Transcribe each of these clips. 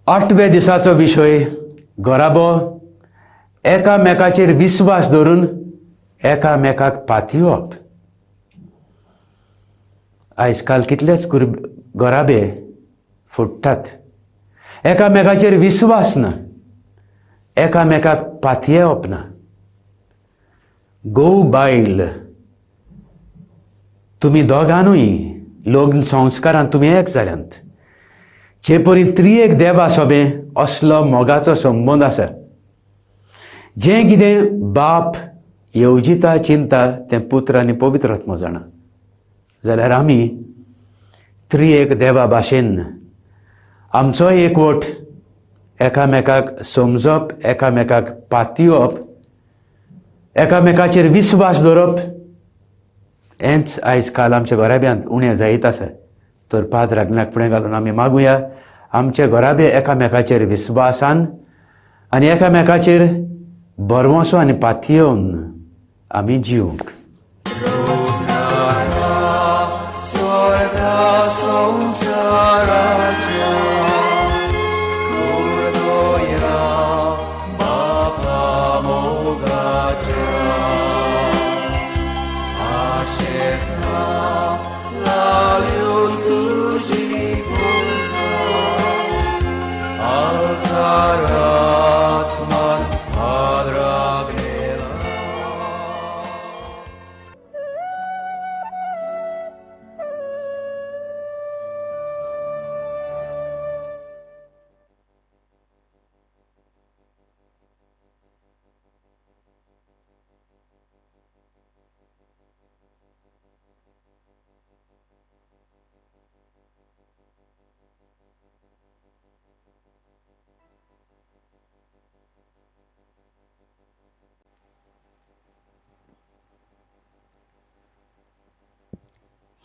आठव्या दिसाचो विशय घराबो एकामेकाचेर विस्वास धरून एकामेकाक पातयेवप. आयज काल कितलेच घराबे फुट्टात, एकामेकाचेर विस्वास ना, एकामेकाक पातयेवप ना. घोव बायल तुमी दोगांनूय लग्न संस्कारान तुमी एक जाल्यांत, जे परी त्रियेक देवा सोबें असलो मोगाचो संबंद आसा. जें कितें बाप येवजिता चिंता तें पुत्र आनी पवित्र आत्मो जाणा. जाल्यार आमी त्रियेक देवा भाशेन आमचो एकवट एकामेकाक समजप, एकामेकाक पातयेवप, एकामेकाचेर विस्वास दवरप हेंच आयज काल आमच्या घराब्यांत उणें जायत आसा. तर पाद्र आग्नेक फुडें घालून आमी मागुया आमचे घराबे एकामेकाचेर विस्वासान आनी एकामेकाचेर भरवंसो आनी पातयेवन आमी जिवंक.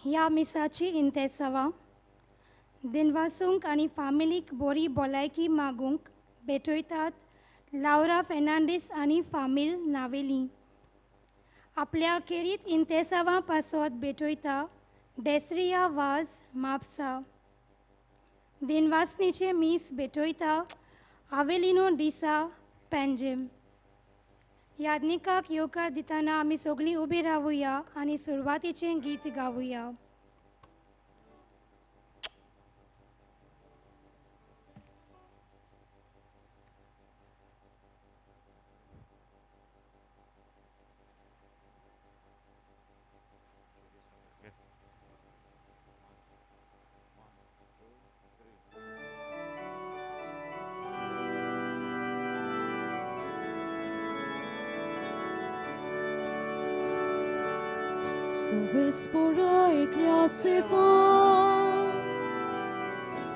ह्या मिसाची इंतेसांवां दिनवासूंक आनी फामिलीक बरी भलायकी मागूंक भेटयतात लावरा फेर्नांडीस आनी फामील नावेली. आपल्या खेरीत इंतेसांवां पासत भेटयता डेसरिया वाज म्हापसा. दिनवासनीचें मीस भेटयता आवेलिनो डिसा पेंजीम. याज्ञिकाक येवकार दितना आमी सगळीं उबी रावुया आनी सुरवातीचें गीत गावुया. Vespora ekliaseva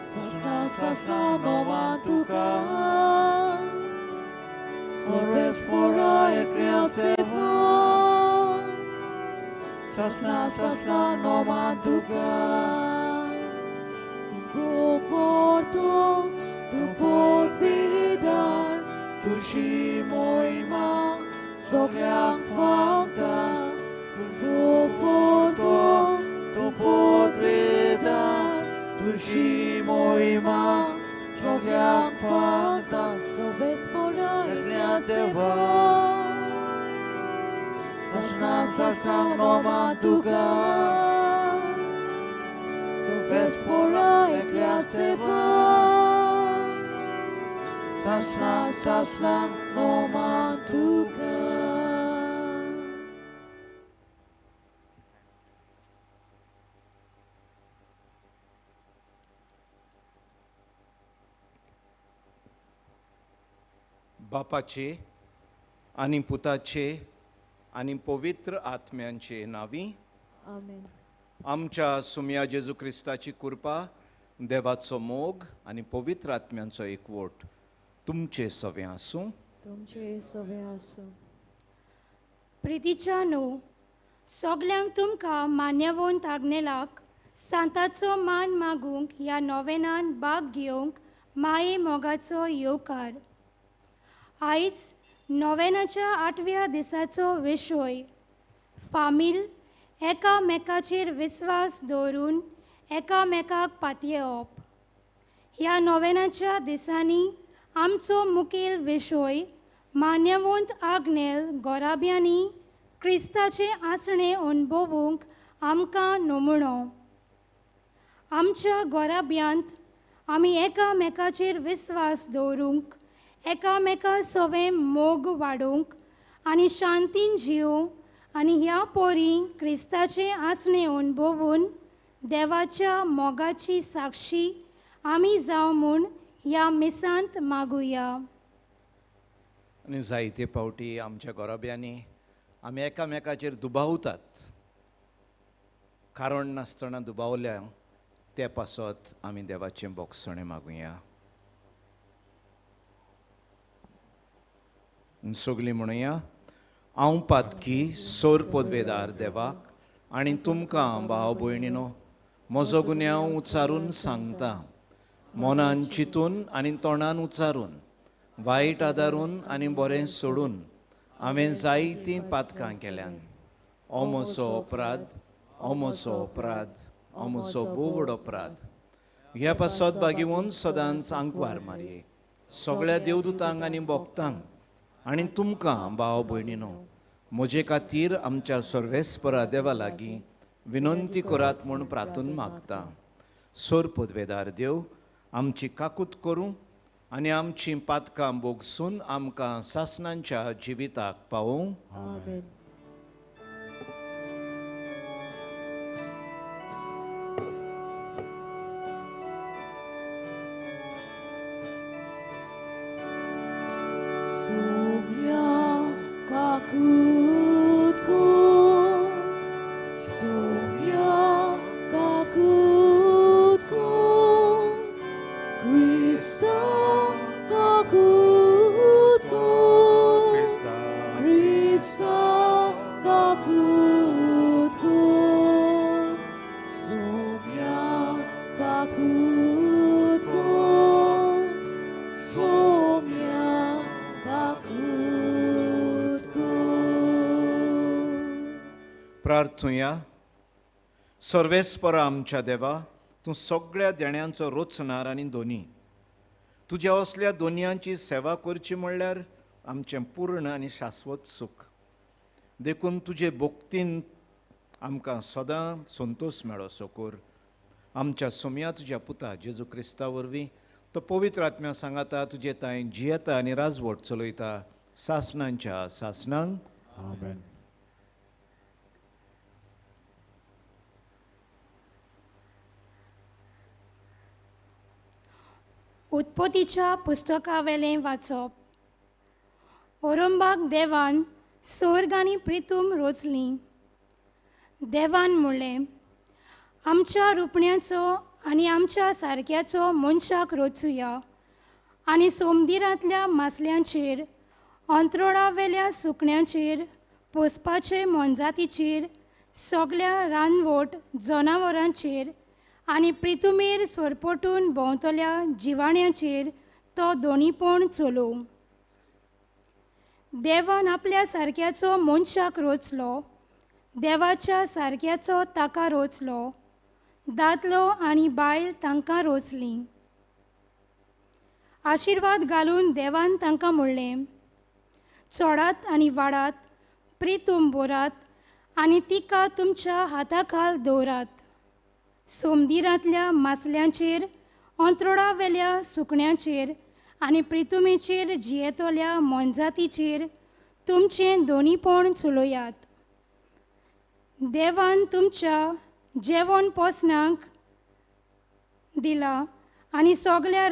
Sasna sasna nomantuka So vespora ekliaseva Sasna sasna nomantuka Tu porto tu potvidar Tu shimoima sogljang fanta Tu porto, tu potvidar, tu shimoima, sogljang fanta, so vespora ekliaseva, sasna sasna nomantuka, so vespora ekliaseva, sasna sasna nomantuka. बापाचे आनी पुताचे आनी पवित्र आत्म्यांचे नांवी आमेन. आमच्या सुम्या जेजू क्रिस्ताची कृपा, देवाचो मोग आनी पवित्र आत्म्यांचो एकवट तुमचे सवे आसूं. तुमचे सवे आसूं. प्रितीच्या न्हू सगल्यांक तुमकां मान्यवंत आग्नेलाक सांताचो मान मागूंक ह्या नोवेनान भाग घेवंक माये मोगाचो येवकार. आयज नोवेनाच्या 8व्या दिसाचो विशय फामील एकामेकाचेर विस्वास दवरून एकामेकाक पातयेवप. ह्या नोवेनाच्या दिसांनी आमचो मुखेल विशय मान्यवंत आग्नेल गोराब्यांनी क्रिस्ताचें आसणें अणभवूंक आमकां नमुणो. आमच्या गोराब्यांत आमी एकामेकाचेर विस्वास दवरूंक, एकामेका सवें मोग वाडोवंक आनी शांतीन जियोवंक आनी ह्या पोरी क्रिस्ताचें आसणें अणभवून देवाच्या मोगाची साक्षी आमी जावं म्हूण ह्या मिसांत मागुया. आनी जायते फावटी आमच्या गोराब्यांनी आमी एकामेकाचेर दुबावतात, कारण नासतना दुबावल्या ते पासत आमी देवाचें बोगसणें मागुया. सगलीं म्हणुया, हांव पातकी सोर पदवेदार देवाक आनी तुमकां भाव भयणीनो म्हजो गुन्यांव उच्चारून सांगता. मनान चिंतून आनी तोंडान उच्चारून, वायट आदारून आनी बरें सोडून हांवें जायतीं पातकां केल्यान. हो म्हजो अपराध, हो म्हजो अपराध, हो म्हजो भोव व्हड अपराध. ह्या पासत बागेवन सदांच आंकवार मारये सगळ्या देवदूतांक आनी भक्तांक आनी तुमकां भाव भयणीनो म्हजे खातीर आमच्या सर्वेस्परा देवा लागीं विनंती करात म्हूण प्रार्थून मागता. सोर पदवेदार देव आमची काकूत करूं आनी आमची पातकां बोगसून आमकां सासणांच्या जिविताक पावोवं. आमेन. प्रार्थुया. सर्वेस्परा आमच्या देवा, तूं सगळ्या देण्यांचो रचणार आनी दोनी. तुज्या असल्या दोनयांची सेवा करची म्हणल्यार आमचें पूर्ण आनी शाश्वत सूख. देखून तुजे भक्तीन आमकां सदां संतोश मेळो सोकोर. आमच्या सोम्या तुज्या पुता जेजू क्रिस्ता वरवीं तो पवित्र आत्म्या सांगाता तुजे तांय जियेता आनी राजवट चलयता सासणांच्या सासणांक. आमेन. उत्पत्तीच्या पुस्तकावेलें वाचप. ओरंबाक देवान स्वर्ग आनी प्रितूम रोचली. देवान म्हणलें, आमच्या रुपण्याचो आनी आमच्या सारक्याचो मनशाक रोचुया आनी सोमदिरांतल्या मासल्यांचेर, अंत्रोळावेल्या सुकण्यांचेर, पोसपाचे मोनजातीचेर, सगल्या रानवट जनावरांचेर आनी प्रितुमेर सोरपोटून भोंवतल्या जिवाण्यांचेर तो दोनीपण चलोवं. देवान आपल्या सारक्याचो मनशाक रोचलो, देवाच्या सारक्याचो ताका रोचलो, दादलो आनी बायल तांकां रोचली. आशिर्वाद घालून देवान तांकां म्हणलें, चोडात आनी वाडात, प्रितूम बोरात आनी तिका तुमच्या हाताखाल दवरात. सोमदिरांतल्या मासल्यांचेर, अंत्रोळावेल्या सुकण्यांचेर आनी प्रितुमेचेर जियेतल्या मोनजातीचेर तुमचें दोनीपण चलयात. देवान तुमच्या जेवण पोसणांक दिला आनी सगल्या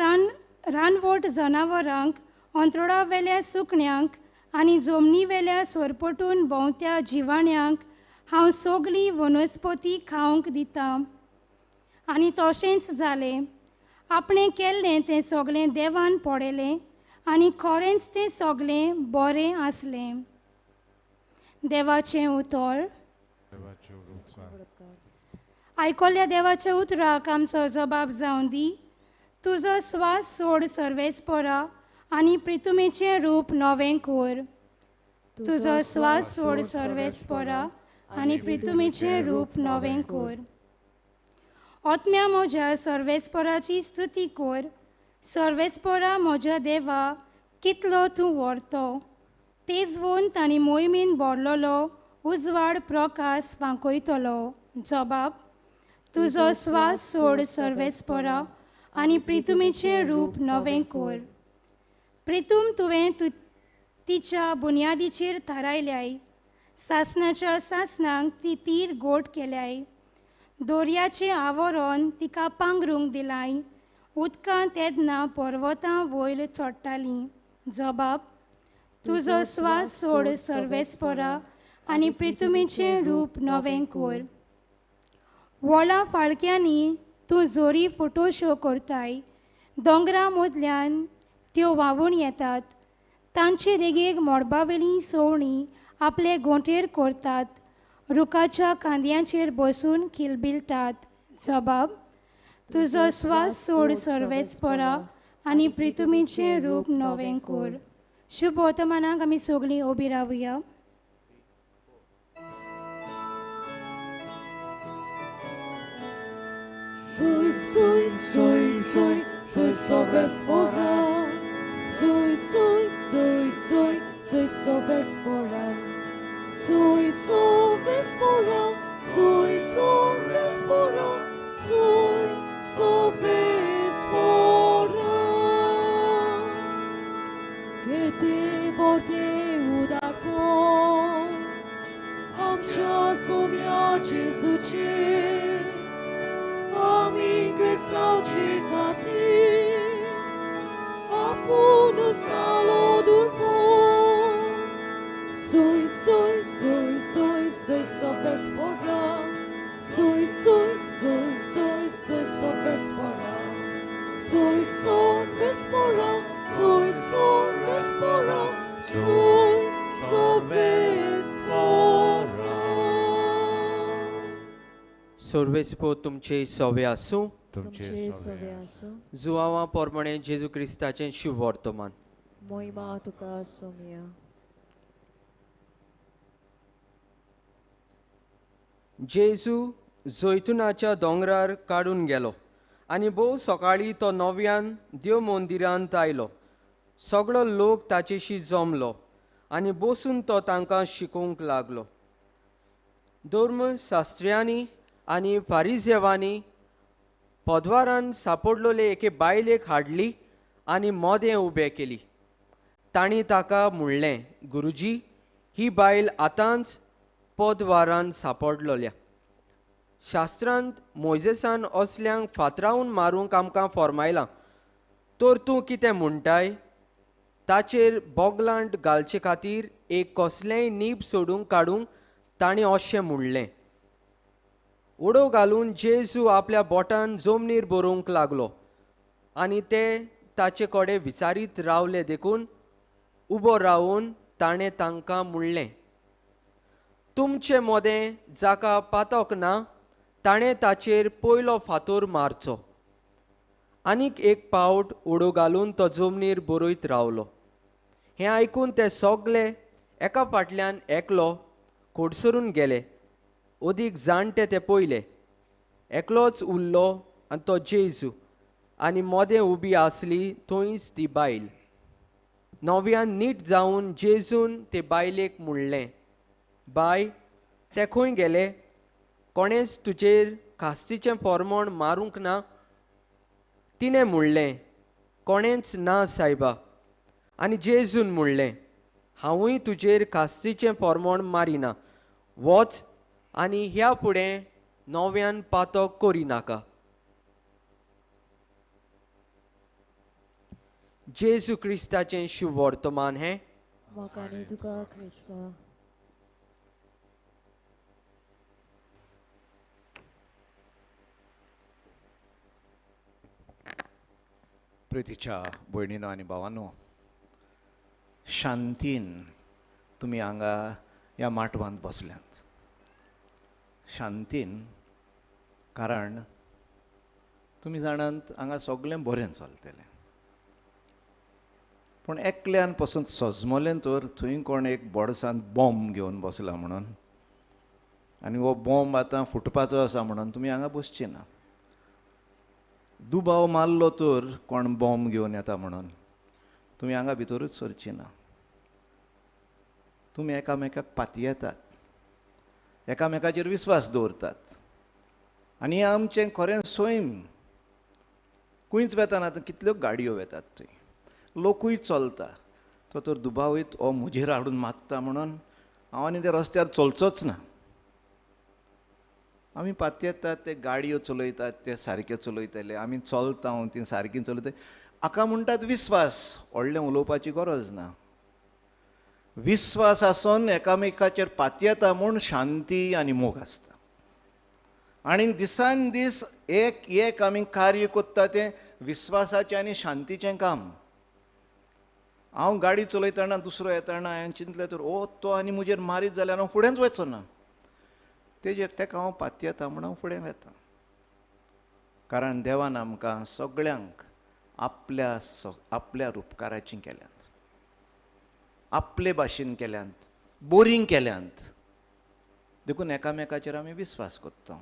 रानवट जनावरांक, अंत्रोळावेल्या सुकण्यांक आनी जमनीवेल्या सोरपटून भोंवत्या जिवाण्यांक हांव सगली वनस्पती खावंक दितां. आनी तशेंच जालें. आपणें केल्लें तें सगळें देवान पळयलें आनी खरेंच तें सगळें बरें आसलें. देवाचें उतर. आयकल्या देवाच्या उतराक आमचो जबाब जावन दी. तुजो स्वास सोड सर्वेस्पोरा आनी प्रितुमेचें रूप नवें कोर. तुजो स्वास सोड सर्वेस्पोरा आनी प्रितुमेचें रूप नवें कोर. आत्म्या म्हज्या सर्वेस्पोराची स्तुती कोर. सर्वेस्पोरा म्हज्या देवा कितलो तूं व्हरतो. तेजवंत आनी मोहिमेन भरलेलो उजवाड प्रकाश फांकयतलो. जबाब तुजो स्वास सोड सर्वेस्पोरा आनी प्रितुमेचें रूप नवें कोर. प्रितूम तुवें तिच्या बुन्यादीचेर थारायल्याय. सासणाच्या सासणांक ती तीर गोट केल्याय. दोरयाचें आवरण तिका पांगरूंक दिलाय. उदकां तेन्ना पर्वतां वयर चडटालीं. जबाब तुजो स्वास सोड सर्वेस्पोरा आनी प्रितुमेचें रूप नवें कोर. वोला फाळक्यांनी तूं जोरी फोटोश्यो करताय. दोंगरा मदल्यान त्यो व्हांवून येतात. तांचे देगेक मळबावेलीं सवणीं आपले गोंटेर करतात. रुखाच्या कांद्यांचेर बसून खिलबिलतात. जबाब तुजो स्वास सोड सर्वेस्पोरा आनी प्रितुमेचें रूप नवें कोर. शुभ वर्तमानाक आमी सगळीं उबी रावया. Soy, soy, soy, soy, soy Sorvespora. Soy, soy, soy, soy, soy Sorvespora. Soy Sorvespora, soy Sorvespora, soy Sorvespora. Que te porte udarpon, amcha somia Jesuche. Am ingresau ce apună salodurpon. Soy, soy, soy, soy, soy Sorvespora. Soy, soy, soy, soy, soy Sorvespora. Soy Sorvespora, soy Sorvespora, soy Sorvespora. सोर्वेस्पो तुमचे सवे आसूं. तुमचे सवे आसूं. जुवावा पोरमणे जेजू क्रिस्ताचें शुभ वर्तमान. मोहिमा तुका सोमिया. जेजू जैतुनाच्या दोंगरार काडून गेलो आनी भोव सकाळीं तो नव्यान देव मंदिरांत आयलो. सगळो लोक ताचेशी जमलो आनी बसून तो तांकां शिकोवंक लागलो. धर्मशास्त्र्यांनी आनी फारिजेवांनी पदवारान सापडलेले एके बायलेक हाडली आनी मोदें उबें केली. तांणी ताका म्हणलें, गुरुजी, ही बायल आतांच पदवारान सापडलेल्या. शास्त्रांत मोयजेसान असल्यांक फातरावन मारूंक आमकां फॉर्मायलां, तर तूं कितें म्हणटाय? ताचेर बोगलांट घालचे खातीर एक कसलेंय नीब सोडूंक काडूंक ताणें अशें म्हणलें. उडो घालून जेजू आपल्या बोटान जमनीर बरोवंक लागलो आनी ते ताचे कडेन विचारीत रावले. देखून उबो रावून ताणें तांकां म्हणलें, तुमचे मोदें जाका पातक ना ताणें ताचेर पयलो फातोर मारचो. आनीक एक पावट उडो घालून तो जमनीर बरयत रावलो. हें आयकून ते सगळे एका फाटल्यान एकलो कोडसरून गेले. अदीक जाणटे ते पयले एकलोच उरलो आनी तो जेजू आनी मोदें उबी आसली थंयच ती बायल. नव्यान नीट जावन जेजून ते बायलेक म्हणलें, बाय, ते खंय गेले? कोणेंच तुजेर खास्तीचें फॉर्मोण मारूंक ना? तिणें म्हणलें, कोणेंच ना सायबा. आनी जेजून म्हणलें, हांवूय तुजेर खास्तीचें फॉर्मोण मारिना. वच आनी ह्या फुडें नव्यान पातक करिनाका. जेजू क्रिस्ताचें शुभ वर्तमान हें. मोगांनी तुका क्रिस्ता. प्रितीच्या भयणीनो आनी भावांनो, शांतीन तुमी हांगा ह्या माटवांत बसल्यात. शांतीन, कारण तुमी जाणात हांगा सगळें बरें चलतलें. पूण एकल्यान पसून सजमलें तर थंय कोण एक बोडसान बॉम्ब घेवन बसला म्हणून आनी हो बॉम्ब आतां फुटपाचो आसा म्हणून तुमी हांगा बसची ना. दुबाव मारलो तर कोण बॉम्ब घेवन येता म्हणून तुमी हांगा भितरूच सरची ना. तुमी एकामेकाक पातयेतात, एकामेकाचेर विस्वास दवरतात आनी हें आमचें खरें सैम. खंयच वेताना आतां कितल्यो गाडयो वेतात थंय, लोकूय चलता, तो तर दुबावीत हो म्हजेर हाडून मारता म्हणून हांव आनी त्या रस्त्यार चलचोच ना. आमी पातयेतात, ते गाडयो चलयतात ते सारके चलयतले, आमी चलता ती सारकी चलयता. हाका म्हणटात विस्वास. व्हडलें उलोवपाची गरज ना. विस्वास आसून एकामेकाचेर पातयेता म्हूण शांती आनी मोग आसता. आनी दिसान दीस एक एक आमी कार्य करता तें विस्वासाचें आनी शांतीचें काम. हांव गाडी चलयतना दुसरो येतना हांवें चिंतलें तर ओ तो आनी म्हजेर मारीत जाल्यार हांव फुडेंच वचचो ना, तेजेर तेका हांव पातयेता म्हूण हांव फुडें वता. कारण देवान आमकां सगळ्यांक आपल्या आपल्या उपकाराचीं केल्यांत, आपले भाशेन केल्यांत, बोरींग केल्यांत. देखून एकामेकाचेर आमी विस्वास करता.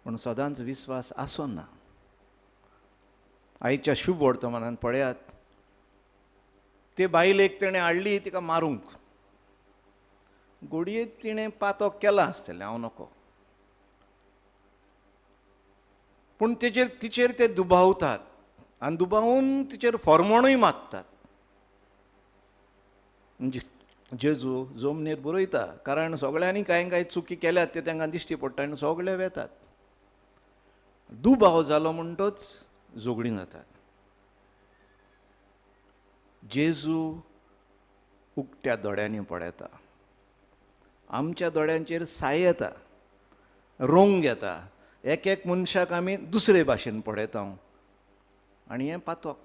पूण सदांच विस्वास आसना. आयच्या शुभ वर्तमानान पळयात, ते बायलेक तेणें हाडली तिका मारूंक, घडये तिणें पातक केलां आसतलें, हांव नको, पूण तेचेर तिचेर ते दुबावतात आनी दुबावून तिचेर फॉर्मोणूय मागतात. जेजू जमनीर बरयता, कारण सगळ्यांनी कांय कांय चुकी केल्यात ते तांकां दिश्टी पडटा आनी सगळे वेतात. दुबाव जालो म्हणटच झगडीं जातात. जेजू उक्त्या दोळ्यांनी पळयता, आमच्या दोळ्यांचेर साय येता, रंग येता. एक एक मनशाक आमी दुसरे भाशेन पळयता आनी हें पातक.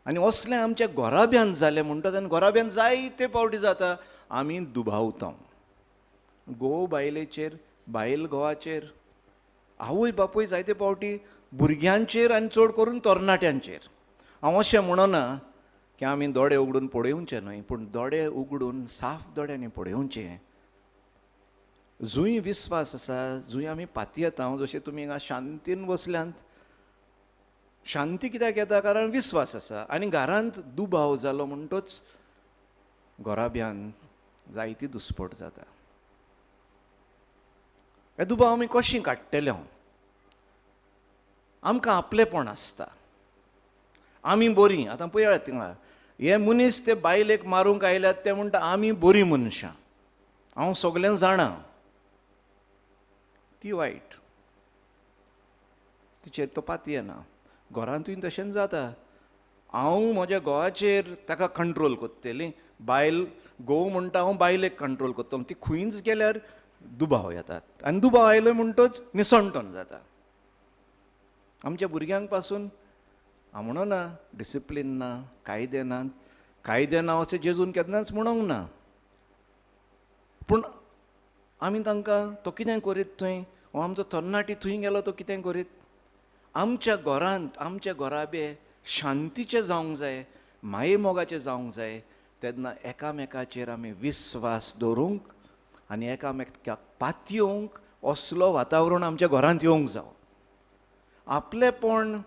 आनी असलें आमच्या घराब्यांत जालें म्हणटच, आनी घराब्यांत जायते पावटी जाता, आमी दुबावता. घोव बायलेचेर, बायल घोवाचेर, आवय बापूय जायते पावटी भुरग्यांचेर आनी चड करून तरणाट्यांचेर. हांव अशें म्हणना की आमी दोळे उगडून पळोवचें न्हय, पूण दोळे उगडून साफ दोळ्यांनी पळोवचें. जंय विस्वास आसा, जंय आमी पातयेता, जशें तुमी हांगा शांतीन बसल्यांत, शांती कित्याक येता? कारण विस्वास आसा. आनी घरांत दुबाव जालो म्हणटच घराब्यांत जायती दुस्पट जाता. हे दुबाव आमी कशी काडटले? आमकां आपलेपण आसता, आमी बरीं. आतां पळयात थिंगा हे मनीस ते बायलेक मारूंक आयल्यात, ते म्हणटा आमी बरीं मनशां, हांव सगळें जाणा. ती वायट, तिचेर तो पातयेना. घरांतूय तशेंच जाता. हांव म्हज्या घोवाचेर ताका कंट्रोल करतली, बायल घोव म्हणटा हांव बायलेक कंट्रोल करतलो, ती खंयच गेल्यार दुबाव येतात आनी दुबाव आयलो म्हणटच निसणटण जाता. आमच्या भुरग्यांक पासून हांव म्हणना डिसिप्लीन ना, कायदे ना, कायदे ना अशें जेजून केन्नाच म्हणूंक ना, पूण आमी तांकां तो कितें करीत थंय, हो आमचो तरणाटी थंय गेलो तो कितें करीत. आमच्या घरांत आमचे घराबे शांतीचे जावंक जाय, मायेमोगाचे जावंक जाय. तेन्ना एकामेकाचेर आमी विस्वास दवरूंक आनी एकामेकाक पातयेवंक असलो वातावरण आमच्या घरांत येवंक जावं. आपलेपण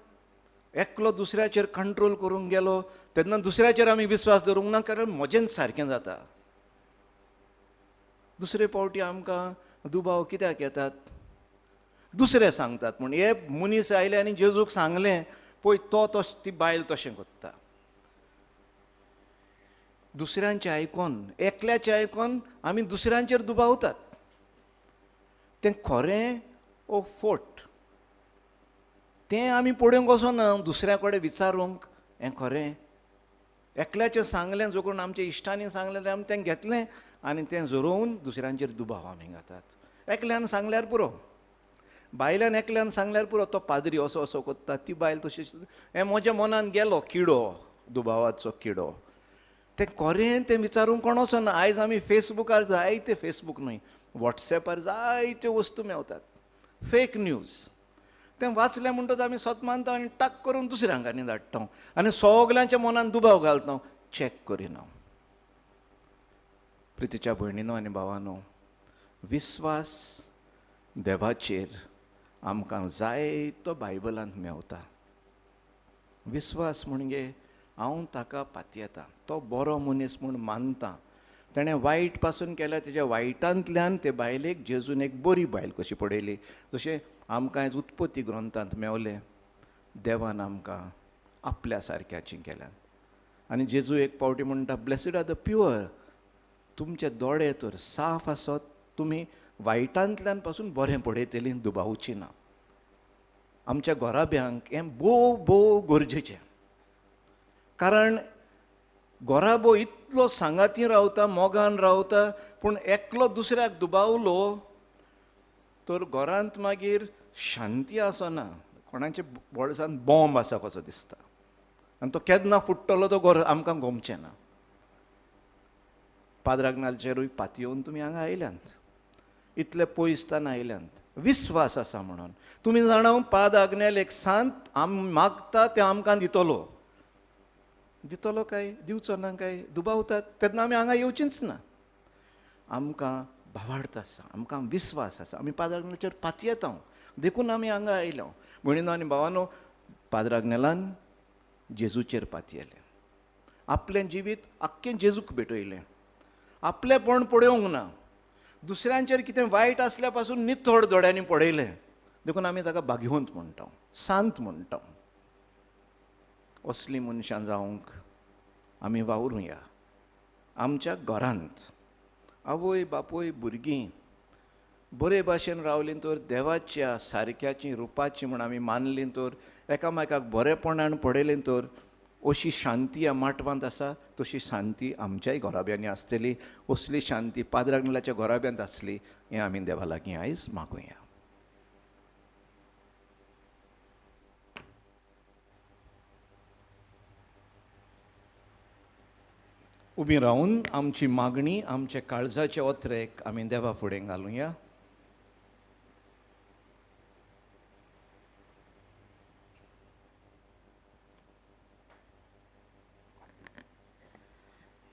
एकलो दुसऱ्याचेर कंट्रोल करूंक गेलो तेन्ना दुसऱ्याचेर आमी विस्वास दवरूंक ना, कारण म्हजेंच सारकें जाता. दुसरे पावटी आमकां दुबाव कित्याक येतात? दुसरे सांगतात म्हूण हे मनीस आयले आनी जेजूक सांगलें, पळय तो ती बायल तशें करता. दुसऱ्यांचें आयकोन, एकल्याचें आयकोन आमी दुसऱ्यांचेर दुबावतात. तें खरें ओ फोट तें आमी पळोवंक वचना, दुसऱ्या कडेन विचारूंक हें खरें. एकल्याचें सांगलें, जो कोण आमच्या इश्टांनी सांगलें जाल्यार आमी तें घेतलें आनी तें झरोवन दुसऱ्यांचेर दुबाव आमी घातात. एकल्यान सांगल्यार पुरो, बायल्यान एकल्यान सांगल्यार पुरो, तो पाद्री असो असो करता, ती बायल तशी. हें म्हज्या मनान गेलो किडो, दुबावाचो किडो. तें कोरें तें विचारूंक कोण वचना. आयज आमी फेसबुकार जायते, फेसबूक न्हय वॉट्सॅपार जायत्यो वस्तू मेवतात, फेक न्यूज. तें वाचलें म्हणटच आमी सत मानता आनी टाक करून दुसऱ्यांक आनी धाडटा आनी सगल्यांच्या मनान दुबाव घालता, चॅक करिना. प्रितीच्या भयणीनो आनी भावानो, विस्वास देवाचेर आमकां जायतो बायबलांत मेवता. विस्वास म्हणजे हांव ताका पातयेता, तो बरो मनीस म्हूण मानता, तेणें वायट पासून केल्या तेज्या वायटांतल्यान ते बायलेक जेजून एक बरी बायल कशी पळयली. जशें आमकां आयज उत्पत्ती ग्रंथांत मेवलें, देवान आमकां आपल्या सारक्याची केल्यात. आनी जेजू एक पावटी म्हणटा, ब्लेसीड are the pure, तुमचे दोळे तर साफ आसत, तुमी वायटांतल्यान पासून बरें पळयतलीं, दुबावची ना. आमच्या घराब्यांक हें भोव भोव गरजेचें, कारण घराबो इतलो सांगाती रावता, मोगान रावता, पूण एकलो दुसऱ्याक दुबावलो तर घरांत मागीर शांती आसना. कोणाच्या बोळसान बॉम्ब आसा कसो दिसता आनी तो केन्ना फुट्टलो तो घर आमकां गोमचें ना. पाद्राग्नाचेरूय पातयेवन तुमी हांगा आयल्यांत, इतले पयसतान आयल्यांत, विस्वास आसा म्हणून. तुमी जाणा पाद आग्नेल एक सांत आम मागता तें आमकां दितलो, दितलो काय दिवचो ना काय दुबावतात, तेन्ना आमी हांगा येवचींच ना. आमकां भावार्थ आसा, आमकां विस्वास आसा, आमी पाद्राग्नेलाचेर पातयेता, देखून आमी हांगा आयल्या. भयणीनो आनी भावानो, पाद्राग्नेलान जेजूचेर पातयेलें, आपलें जिवीत आख्खें जेजूक भेटयलें, आपलेपण पळोवंक ना, दुसऱ्यांचेर कितें वायट आसल्या पासून नितळ दोळ्यांनी पळयलें, देखून आमी ताका भाग्यवंत म्हणटा, सांत म्हणटा. असलीं मनशां जावंक आमी वावरुया. आमच्या घरांत आवय बापूय भुरगीं बरे भाशेन रावलीं तर, देवाच्या सारक्याची रुपाची म्हूण आमी मानलीं तर, एकामेकाक बरेपणान पळयलीं तर, अशी शांती ह्या माटवांत आसा तशी शांती आमच्याय घराब्यांनी आसतली. असली शांती पाद्राग्नेलाच्या घराब्यांत आसली हें आमी देवा लागीं आयज मागुया. उबी रावन आमची मागणी, आमचे काळजाचे ओत्रेक आमी देवा फुडें घालुया.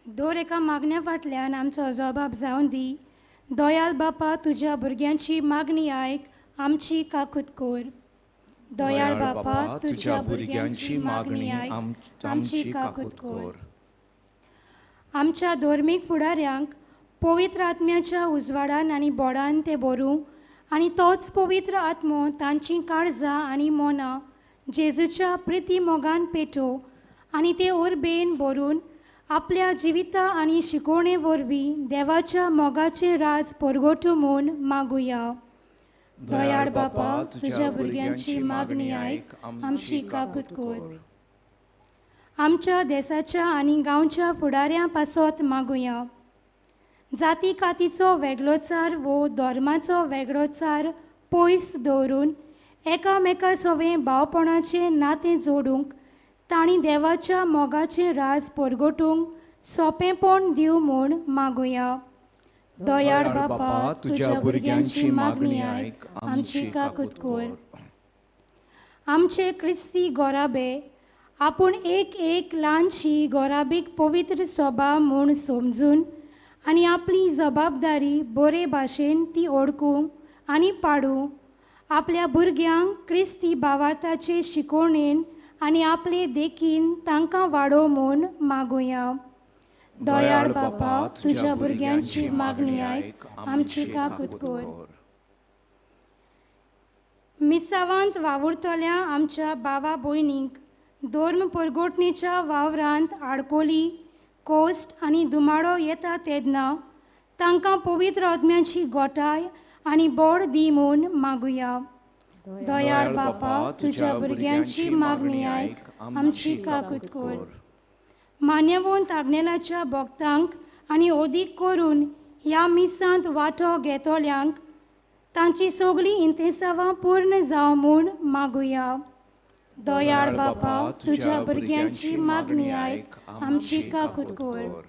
दर एका मागण्या फाटल्यान आमचो जबाब जावन दी. दयाल बापा, तुज्या भुरग्यांची मागणी आयक, आमची काकूत कर. दयाळ बापा, तुज्या भुरग्यांची मागणी आयक, आमची काकूत कर. आमच्या धर्मीक फुडाऱ्यांक पवित्र आत्म्याच्या उजवाडान आनी बोडान ते भरूं आनी तोच पवित्र आत्मो तांचीं काळजां आनी मनां जेजूच्या प्रिती मोगान पेटो आनी ते उर्बेन भरून आपल्या जिविता आनी शिकोवणे वरवीं देवाच्या मोगाचें राज परगटूं म्हूण मागुया. दयाळ बापा, तुज्या भुरग्यांची मागणी आयक, आमची काकूत कर. आमच्या देसाच्या आनी गांवच्या फुडाऱ्यां पासत मागुया. जाती कातीचो वेगळोचार वो धर्माचो वेगळोचार पयस दवरून एकामेका सवें भावपणाचें नातें जोडूंक तांणी देवाच्या मोगाचें राज परगटूंक सोंपेंपण दिवं म्हूण मागुया. दयाळ बापा, तुज्या भुरग्यांची मागणी आयक, आमची काकूत कर. आमचे क्रिस्ती गोराबे आपूण एक एक ल्हानशी गोराबीक पवित्र सोबा म्हूण समजून आनी आपली जबाबदारी बरे भाशेन ती ओळखूंक आनी पाडूं आपल्या भुरग्यांक क्रिस्ती भावार्थाचे शिकोवणेन आनी आपले देखीन तांकां वाडोव म्हूण मागुया. दयाळ बापा, तुज्या भुरग्यांची मागणी आयक, आमची काकूत कर. मिसावांत वावुरतल्या आमच्या भावा भयणींक धर्म परगटणेच्या वावरांत आडकोली, कोस्ट आनी धुमाडो येता तेन्ना तांकां पवित्र आत्म्याची गोठाय आनी बोड दी म्हूण मागुया. दयाळ बापा, तुज्या भुरग्यांची मागणी आयक, आमची काकूत कर. मान्यवंत आग्नेलाच्या भक्तांक आनी अदीक करून ह्या मिसांत वांटो घेतल्यांक तांची सगळीं इंतेसांवां पूर्ण जावं म्हूण मागुया. दयाळ बापा, तुज्या भुरग्यांची मागणी आयक, आमची काकूत कर.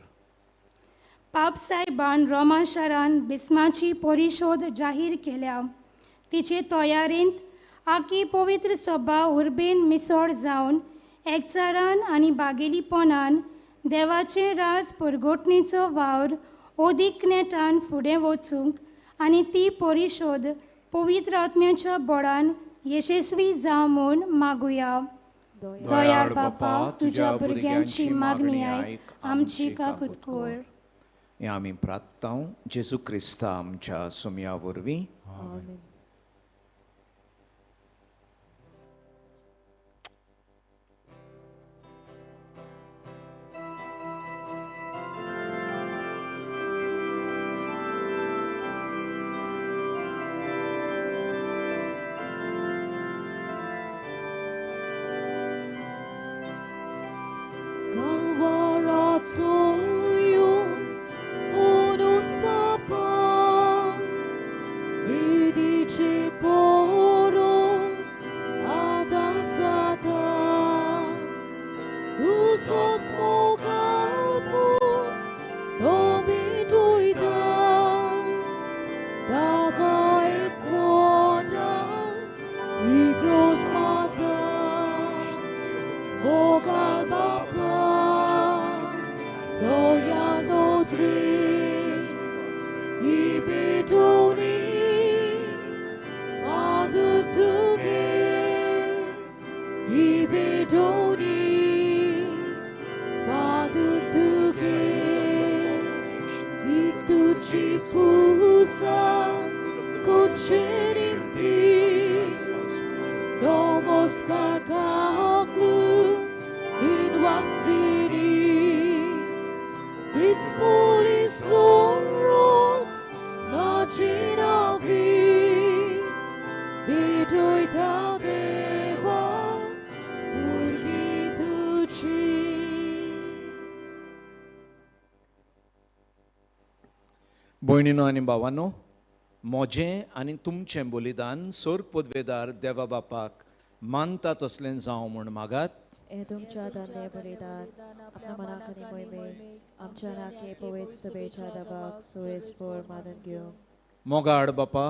पाप साहेबान रोमा शारान बिस्माची परिशोध जाहीर केल्या. तिचे तयारेंत आकी पवित्र सभा उर्बेन मिसळ जावन एकचारान आनी बागेलीपणान देवाचें राज परगटणीचो वावर अदीक नेटान फुडें वचूंक आनी ती परिशोध पवित्र आत्म्याच्या बळान यशस्वी जावं म्हूण मागुया. दयाळ बापा, तुज्या भुरग्यांची मागणी आयक, आमची काकूत कर. हें आमी प्रार्थना जेजू क्रिस्ता आमच्या सुमया वरवीं. भयणीनो आनी भावानो, म्हजें आनी तुमचें बलिदान सोर पदवेदार देवा बापाक मानता तसलें जावं म्हूण मागात. हें तुमच्या दान्ने बलिदान आपल्या मनाक आनी मोहिमेक आमच्या नाके पवित्र सभेच्या दबाक सोयेस्पोर मानून घेवंक. मोगाळ बापा,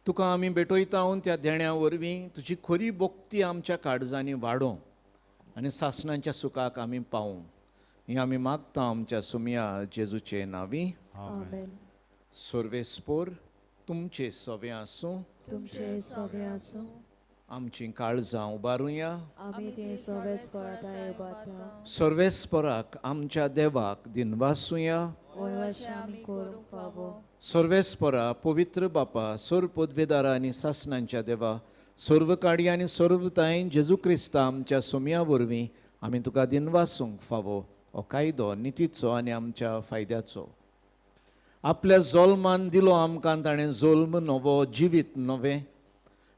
तुका आमी भेटयता त्या देण्या वरवीं तुजी खरी भक्ती आमच्या काळजांनी वाडोवं आनी सासणांच्या सुखाक आमी पावूं, हें आमी मागता आमच्या सुमया जेजूचे नांवी. आमेन. सर्वेस्पोर तुमचे सवे आसूं. तुमचे सवे आसूं. आमची काळजां उबारुया. आमी ते सर्वेस्पोराक उबारता. सर्वेस्पोराक आमच्या देवाक दिनवासुया. आमी करूंक फावो. सर्वेस्पोरा पवित्र बापा, सर्व पदवेदारा आनी सासणांच्या देवा, सर्व काडी आनी सर्वतायेन जेजू क्रिस्ता आमच्या सोम्या वरवीं आमी तुका दिनवासूंक फावो. हो कायदो नितीचो आनी आमच्या फायद्याचो. आपल्या जोल्मान दिलो आमकां ताणें जोल्म नवो जिवीत नवें.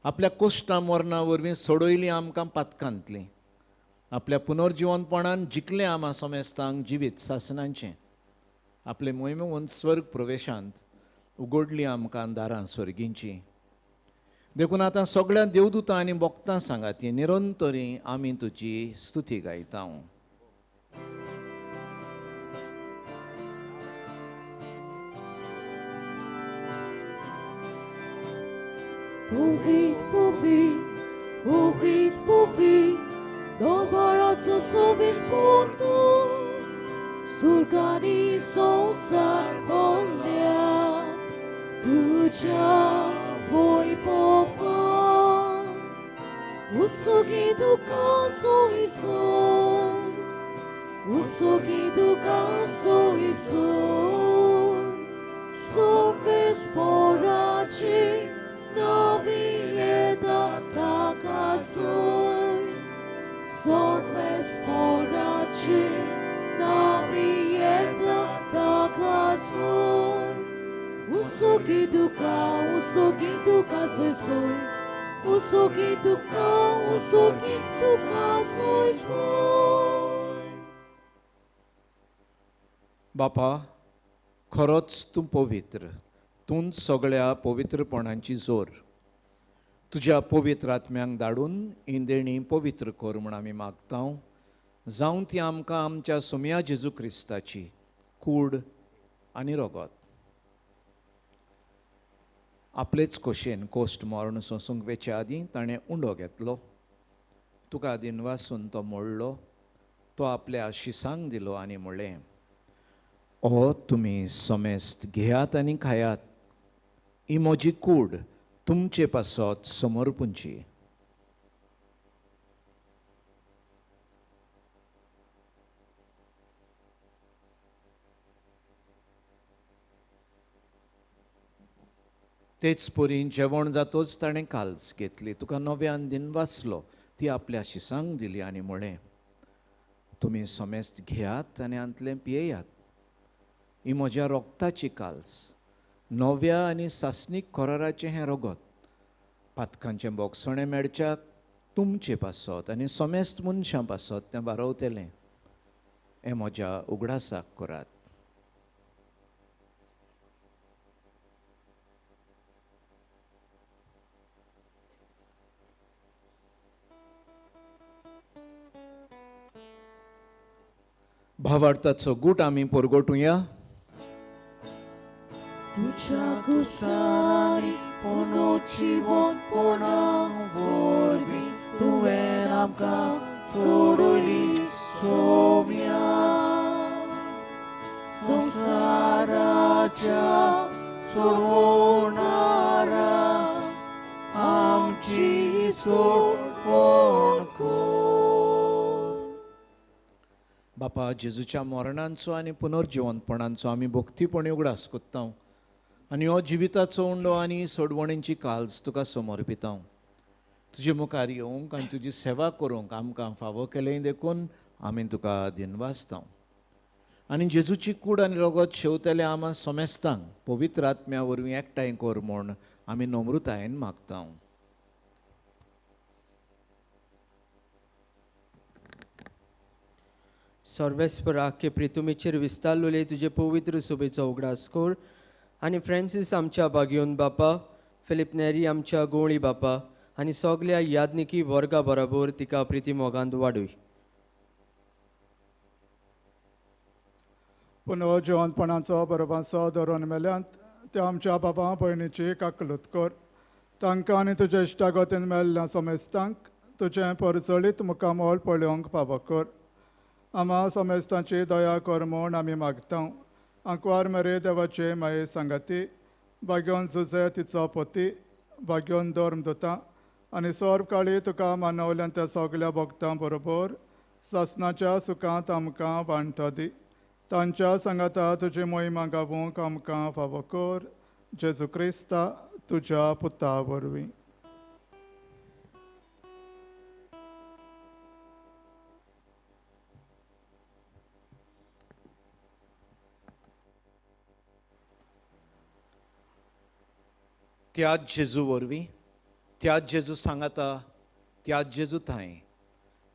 आपल्या कोश्टा मरणा वरवीं सोडयली आमकां पातकांतलीं. आपल्या पुनर्जिवनपणान जिखलें आमा समेस्तांक जिवीत सासणांचें. आपले मोहिमेवन स्वर्ग प्रवेशांत उगडली आमकां दारां सर्गींचीं. देखून आतां सगळ्या देवदूतां आनी भक्तां सांगाती निरंतरी आमी तुजी स्तुती गायता. Povit, povit, povit, povit, Dolbaraco sovispuntu, Surgani sonsar volea, Tuđa voi pova, Usugi duka soiso, Usugi duka soiso, Soves poraci, Novieta takasoi, Soves poraci, Novieta takasoi, Usugi duka soi soi, Usugi duka soi soi. बापा, खरोच तूं पवित्र, तूं सगळ्या पवित्रपणांची जोर. तुज्या पवित्र आत्म्यांक धाडून ही देणी पवित्र कर म्हूण आमी मागता, जावं ती आमकां आमच्या सोम्या जेजू क्रिस्ताची कूड आनी रगत। आपलेच खोशेन कोश्ट मरण सोंसूंक वेचे आदीं ताणें उंडो घेतलो, तुका दिनवासून तो मोडलो, तो आपल्या शिसांक दिलो आनी म्हणलें, ओ तुमी समेस्त घेयात आनी खायात, ही म्हजी कूड तुमचे पासत समर्पूंची। तेच परी जेवण जातोच ताणें काल्स घेतली, तुका नव्यान दिनवासलो, ती आपल्या शिसांक दिली आनी म्हणलें, तुमी समेस्त घेयात आनी हांतलें पियेयात, ही म्हज्या रोगताची काल्स, नव्या आनी सासणीक कराराचें हें रगत, पातकांचें बोगसणें मेळच्याक तुमचे पासत आनी समेस्त मनशां पासत तें बारवतलें, हें म्हज्या उगडासाक करात। भावार्थाचो गूट आमी परगटुया। तुज्या गुसांनी पुनोजिवंतपणा वरवीं तुवें आमकां सोडयली सोम्या, संवसाराच्या सोडवणारा आमची सोडवण कर। बापा, जेजूच्या मरणांचो आनी पुनर्जिवंतपणांचो आमी भक्तीपणी उगडास कोत्ता आनी हो जिविताचो उंडो आनी सोडवणेची काल्स तुका समर्पिता। तुजे मुखार येवंक आनी तुजी सेवा करूंक आमकां फावो केलें देखून आमी तुका दिनवासता। आनी जेजूची कूड आनी रगत शेवतले आमा समेस्तांक पवित्र आत्म्या वरवीं एकठांय कर म्हूण आमी नम्रतायेन मागता। सर्वेस्परा के प्रितुमेचेर विस्तारलेले तुजे पवित्र सभेचो उगडास कर आनी फ्रांसीस आमच्या बागयोन बापा, फिलीप नेरी आमच्या गोवळी बापा आनी सगल्या यादनिकी वर्गा बराबर तिका प्रिती मोगांत वाडूय। पुनर्जिवंतपणाचो बरोबाचो धरून मेल्यांत त्या आमच्या बाबा भयणीची काकलूत कर, तांकां आनी तुज्या इश्टागतीन मेल्ल्या समेस्तांक तुजें परजळीत मुखामळ पळोवंक फावो कर। आमा समेस्तांची दया कर म्हूण आमी मागता। आंकवार मरे देवाचे माये सांगाती, भाग्योन जुजे तिचो पती, भाग्योन धर्म दुता आनी सर्व काळी तुका मानवल्यान त्या सगल्या भक्तां बरोबर सासनाच्या सुखांत आमकां वांटो दी। तांच्या सांगाता तुजी मोहिमा गावूंक आमकां फावो कर, जेजू क्रिस्ता तुज्या पुता वरवीं। त्याच जेजू वरवीं, त्याच जेजू सांगाता, त्याच जेजू थांय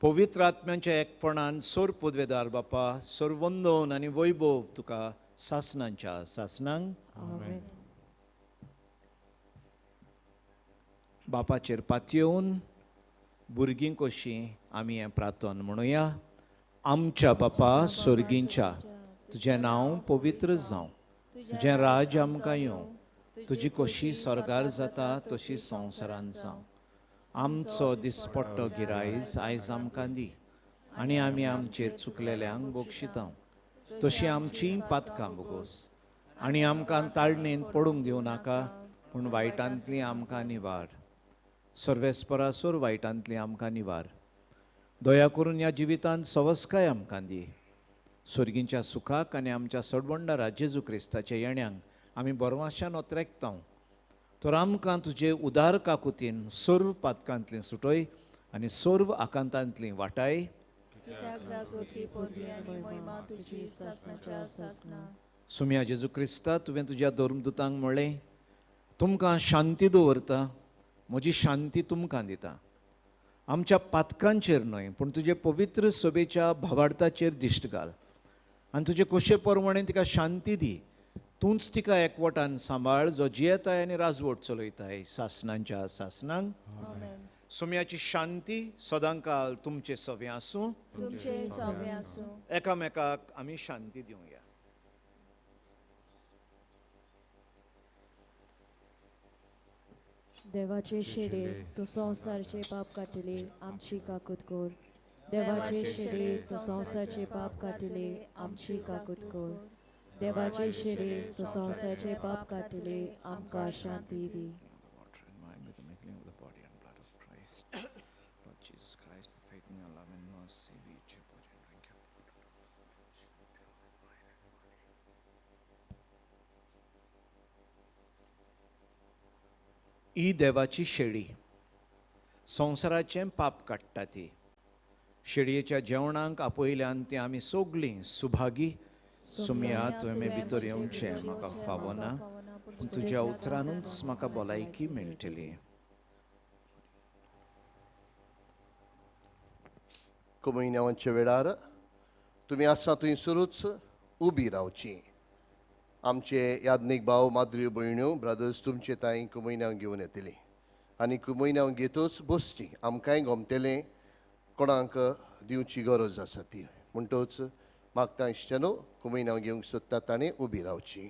पवित्र आत्म्यांच्या एकपणान सोर पदवेदार बापा, सोर वंदन आनी वैभव तुका सासनांच्या सासनांक। बापाचेर पातयेवन भुरगीं कशीं आमी हें प्रार्थन म्हणुया। आमच्या बापा सोर्गींच्या, तुजें नांव पवित्र जावं, तुजें राज्य आमकां येवं, तुजी कशी स्वर्गार जाता तशी संवसारान जावं। आमचो दिसपट्टो गिरायज आयज आमकां दी आनी आमी आमचेर चुकलेल्यांक बक्षिता तशी आमची पातकां बोगोस आनी आमकां ताळणेंत पडूंक दिवं नाका, पूण वायटांतली आमकां निवार। सर्वेस्परासोर वायटांतली आमकां निवार। दया करून ह्या जिवितांत सवस्काय आमकां दी। स्वर्गींच्या सुखाक आनी आमच्या सडबंडारा जेजू क्रिस्ताच्या येण्यांक आमी बरवाशान ओत्रेकता, तर आमकां तुजे उदार काकुतीन सर्व पातकांतली सुटय आनी सर्व आकांतांतली वाटाय। सुम्या जेजू क्रिस्ता, तुवें तुज्या धर्मदुतांक म्हणलें, तुमकां शांती दवरता, म्हजी शांती तुमकां दिता। आमच्या पातकांचेर न्हय पूण तुजे पवित्र सभेच्या भावार्थाचेर दिश्ट घाल आनी तुजे कोशे प्रमाणे तिका शांती दी, तूंच तिका एकवटान सांबाळ जो जियेताय आनी राजवट चलयताय सासनांच्या सासनांक। सोम्याची शांती सदांकाल तुमचे सवे आसूं। एकामेकाक आमी शांती दिवया। देवाचे शेडे तूं संवसारचे पाप काडटली आमची काकूत कर। देवाचे शेडे तूं संवसारचे पाप काडटली आमची काकूत कर। देवाचे शेडे तूं संवसारचे पाप काडटली आमकां शांती दी। ही देवाची शेळी संवसाराचें पाप काडटा ती। शेळयेच्या जेवणाक आपयल्यान ती आमी सगळीं सुभागी। सुमया तुवें भितर येवचें म्हाका फावना, पूण तुज्या उतरानूच म्हाका भलायकी मेळटली। कुमयन्यांच्या वेळार तुमी आसा थंयसरूच उबी रावची। आमचे याज्ञीक भाव माद्र्यो भयण्यो ब्रदर्स तुमचे तांय कुमयन्यांव घेवन येतली आनी कुमयन्यांव घेतूच बसची। आमकांय गोमतेलें कोणाक दिवची गरज आसा ती, म्हणटच मागता इश्टानो कुमयन्यांव घेवंक सोदता ताणें उबी रावची।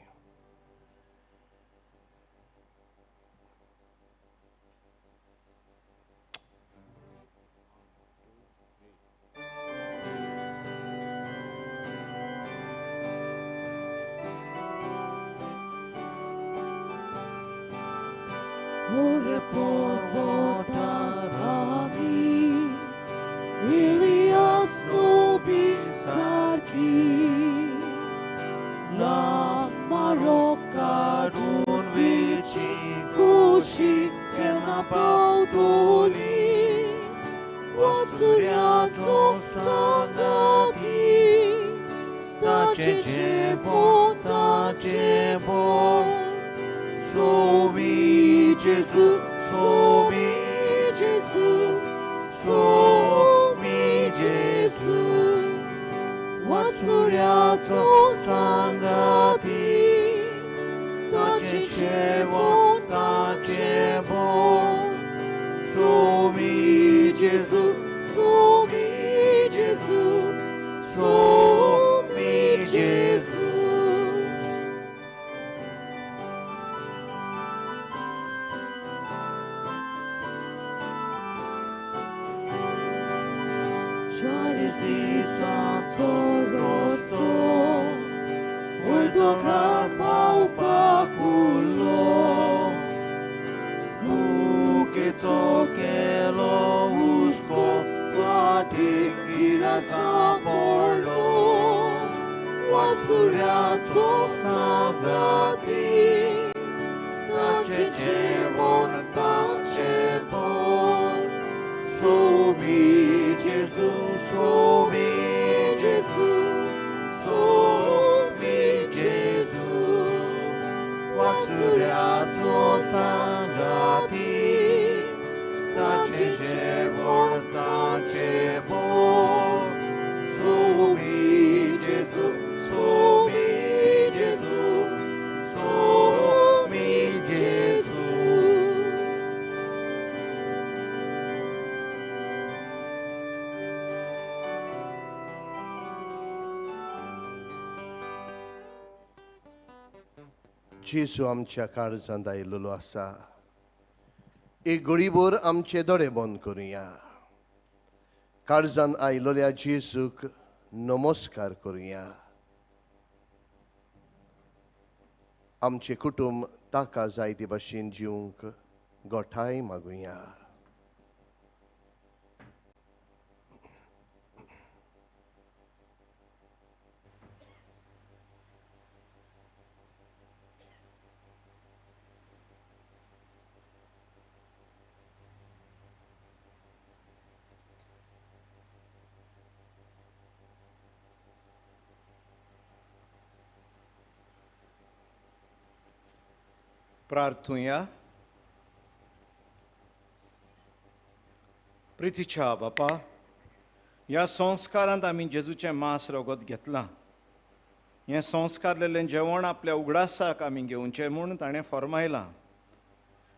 जेजू आमच्या काळजांत आयिल्लो आसा। एक घडीभर आमचे दोळे बंद करुया। काळजांत आयिल्ल्या जेजूक नमस्कार करुया। आमचें कुटुंब ताका जाय ते भाशेन जिवंक गोठाय मागुया। प्रार्थुया। प्रितीच्या बापा, ह्या संस्कारांत आमी जेजूचें मांस रगत घेतलां। हें संस्कारलेलें जेवण आपल्या उगडासाक आमी घेवचें म्हूण ताणें फॉर्मायलां.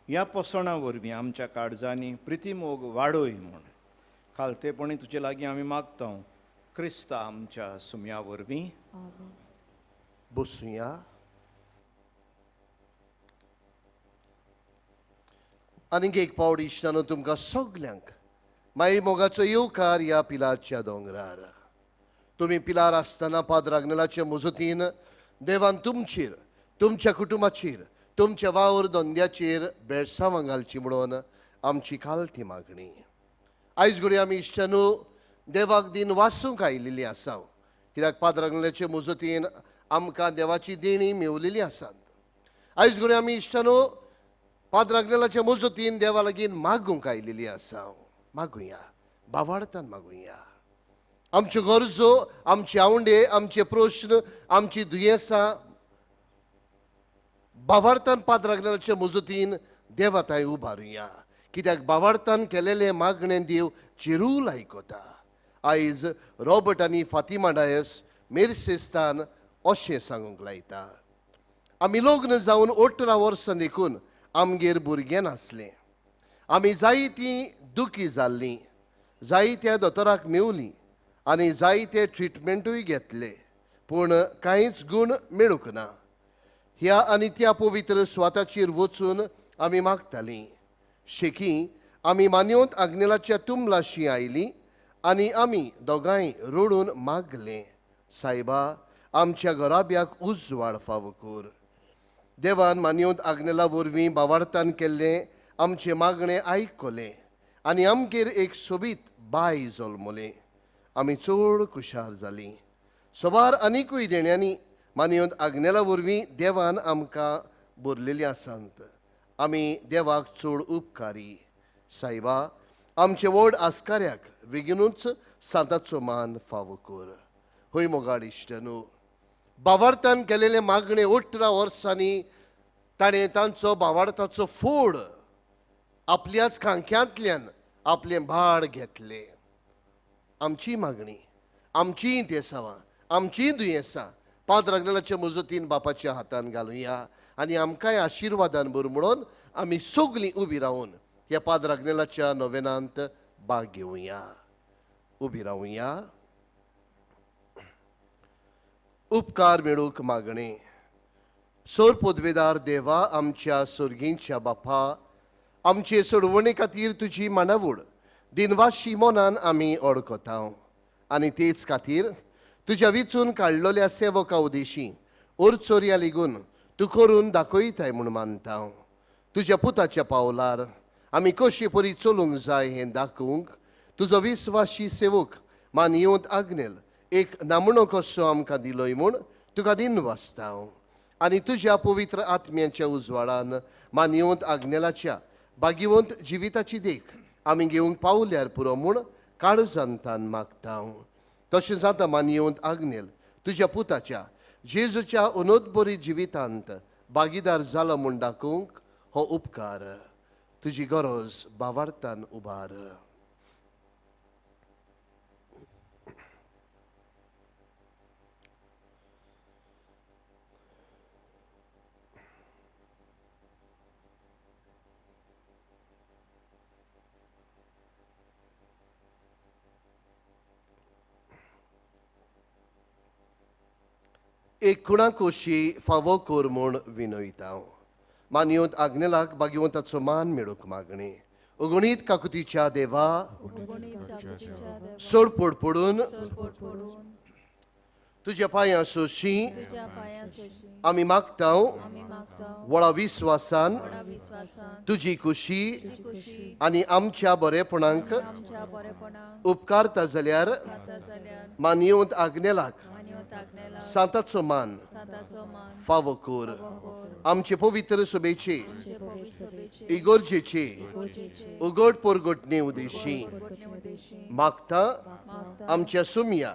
ह्या पोसणां वरवीं आमच्या काळजांनी प्रितीमोग वाडय म्हूण खालतेपणी तुजे लागीं आमी मागता, क्रिस्ता आमच्या सुम्या वरवीं. बसुया. आनीक एक पावट इश्टानो तुमकां सगल्यांक माई मोगाचो येवकार ह्या पिलारच्या दोंगरार. तुमी पिलार आसतना पाद्र आग्नेलाचे मजतीन देवान तुमचेर, तुमच्या कुटुंबाचेर, तुमच्या वावर धंद्याचेर बेळसांवां घालची म्हणून आमची खालती मागणी. आयज घडये आमी इश्टानो देवाक दिन वासूंक आयिल्ली आसा, कित्याक पाद्र आग्नेलाचे मजतीन आमकां देवाची देणी मेवलेली आसात. आयज घडये आमी इश्टानो पाद्र आग्नेलाचे मजतीन देवा लागीं मागूंक आयिल्ली आसा. मागुया, बावाडतान मागुया. आमच्यो गरजो, आमचे आवंडे, आमचे प्रश्न, आमची दुयेंसां बावाडतान पाद्र आग्नेलाचे मजतीन देवा थंय उबारुया, कित्याक बावाडतान केलेलें मागणें देव चिरूल आयकता. आयज रॉबर्ट आनी फातिमा डायस मेरसेस्तान अशें सांगूंक लायता, आमी लग्न जावन 18 वर्सां देखून आमगेर भुरगें नासलें. आमी जायतीं दुखी जाल्लीं, जायत्या दोतोराक मेवलीं आनी जायते ट्रिटमेंटूय घेतले, पूण कांयच गूण मेळूंक ना. ह्या आनी त्या पवित्र स्वाताचेर वचून आमी मागतालीं. शेकी आमी मान्योत आग्नेलाच्या तुमलाशी आयलीं आनी आमी दोगांय रडून मागलें, सायबा आमच्या घराब्याक उजवाड फावो कर. देवान मान्योत आग्नेला वरवीं बावाडतान केल्लें आमचें मागणें आयकलें आनी आमगेर एक सोबीत बाय जल्मलें. आमी चड खुशार जालीं. सोबार आनिकूय देण्यांनी मान्योत आग्नेला वरवीं देवान आमकां भरलेलीं आसात. आमी देवाक चड उपकारी. सायबा आमचे व्हड आस्काऱ्याक बेगीनूच सांताचो मान फावो कर. हय मोगाळ इश्टानो, बावाडतान केलेलें मागणें 18 वर्सांनी ताणें तांचो बावाडताचो फोड आपल्याच खांक्यांतल्यान आपलें भाड घेतलें. आमची मागणी, आमचीं देसावां, आमचीं दुयेंसां पाद्र आग्नेलाचे मजतीन बापाच्या हातान घालुया आनी आमकांय आशिर्वादान भर म्हणून आमी सगलीं उबी रावन ह्या पाद्र आग्नेलाच्या नोवेनांत भाग घेवया. उबी रावया. उपकार मेळूंक मागणें. सोर पदवेदार देवा, आमच्या सोर्गींच्या बापा, आमचे सोडवणे खातीर तुजी मानावड दिनवाशी मनान आमी ओळखता आनी तेच खातीर तुज्या विचून काडलेल्या सेवका उदेशी ओरचोरया लिगून तूं करून दाखयताय म्हूण मानता. तुज्या पुताच्या पावलार आमी कशी परी चलूंक जाय हें दाखोवंक तुजो विस्वाशी सेवक मानयेवंत आग्नेल एक नामणो कसो आमकां दिलोय म्हूण तुका दिनवासता आनी तुज्या पवित्र आत्म्याच्या उजवाडान मानयेवंत आग्नेलाच्या भाग्यवंत जिविताची देख आमी घेवंक पावल्यार पुरो म्हूण काळजांतान मागता. तशें जाता मानयेवंत आग्नेल तुज्या पुताच्या जेजूच्या अनोदबरी जिवितांत भागीदार जालो म्हूण दाखोवंक हो उपकार तुजी गरज बावार्थान उबार. एक कुणाकोशी फावो कर म्हूण विनयता. मानयेवंत आग्नेलाक भाग्यवंताचो मान मेळूंक मागणी. अगणीत काकुतीच्या देवा, सोडपोड पडून तुज्या पांयां सोशी आमी मागता व्हडा विस्वासान तुजी खुशी आनी आमच्या बरेपणाक उपकारता जाल्यार मानयेवंत आग्नेलाक सांताचो मान फावो कर. आमचे पवित्र सभेचे इगोर्जेचे उगड पोरगटणे उदेशी मागता आमच्या सुमया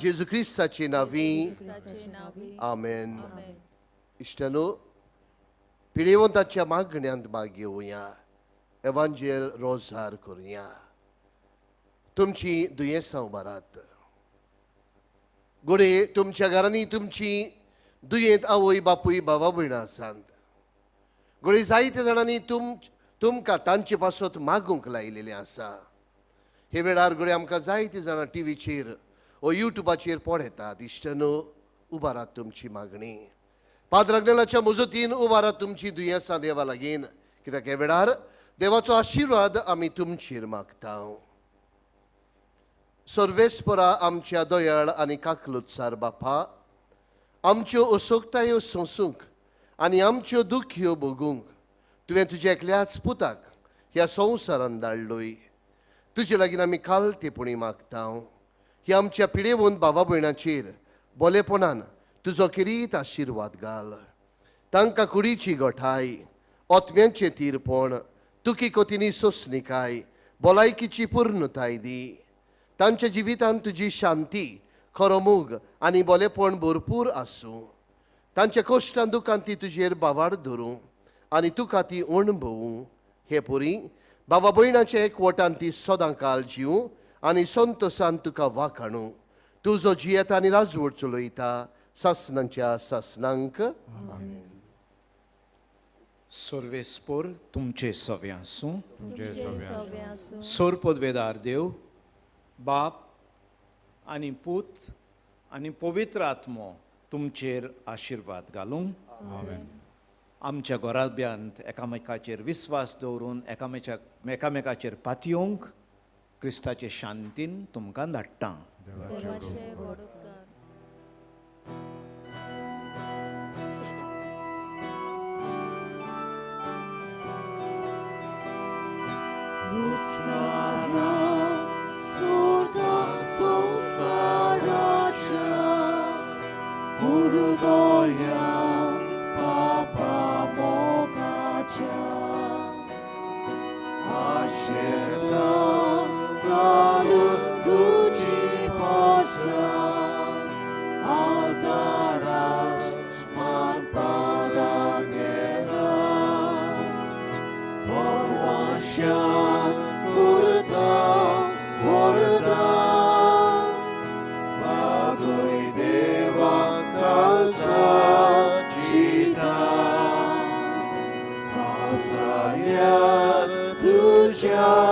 जेजू क्रिस्ताचे नावी. आमेन. इश्टानो, पिडेवंताच्या मागण्यांत भाग घेवया. एवांजेल रोजार करुया. तुमची दुयेंसां उबारात. घडये तुमच्या घरांनी तुमची दुयेंत आवय बापूय बाबा भयणां आसात. घडये जायते जाणांनी तुमकां तांचे पासत मागूंक लायिल्लें आसा. हे वेळार घडये आमकां जायते जाणां टिवीचेर ओ युट्यूबाचेर पळयतात. इश्टनो, उबारात तुमची मागणी. पाद्र आग्नेलाच्या मजतीन उबारात तुमची दुयेंसां देवा लागीं, कित्याक हे वेळार देवाचो आशिर्वाद आमी तुमचेर मागता. सर्वेस्परा आमच्या दयाळ आनी काकलुत्सार बापा, आमच्यो असोकतायो सोंसूंक आनी आमच्यो दुख्यो भोगूंक तुवें तुज्या एकल्याच पुताक ह्या संवसारान धाडलोय. तुजे लागीं आमी कालतेपणी मागता. ह्या आमच्या पिडेवन भावा भयणाचेर बोलेपणान तुजो किरीत आशिर्वाद घाल. तांकां कुडीची गोठाय, आत्म्यांचें तीरपण, तुकी कोतीनी सोंसणिकाय, भलायकीची पूर्णताय दी. तांच्या जिवितांत तुजी शांती, खरो मोग आनी बोलेपण भरपूर आसूं. तांच्या कश्टान दुकान ती तुजेर बावार धरूं आनी तुका ती अणभवूं. हे पुरी बाबा भयणाच्या एकवटान ती सदां काल जिवूं आनी संतोसान तुका वाखाणू. तुजो जियेता आनी राजवट चलयता सासनांच्या सासनांक. सर्वेस्पोर तुमचे सवे आसूं. सोर पदवेदार देव बाप आनी पूत आनी पवित्र आत्मो तुमचेर आशिर्वाद घालूं. आमच्या घराब्यांत एकामेकाचेर विस्वास दवरून एकामेकाचेर पातयेवंक क्रिस्ताचे शांतीन तुमकां धाडटा. Tuja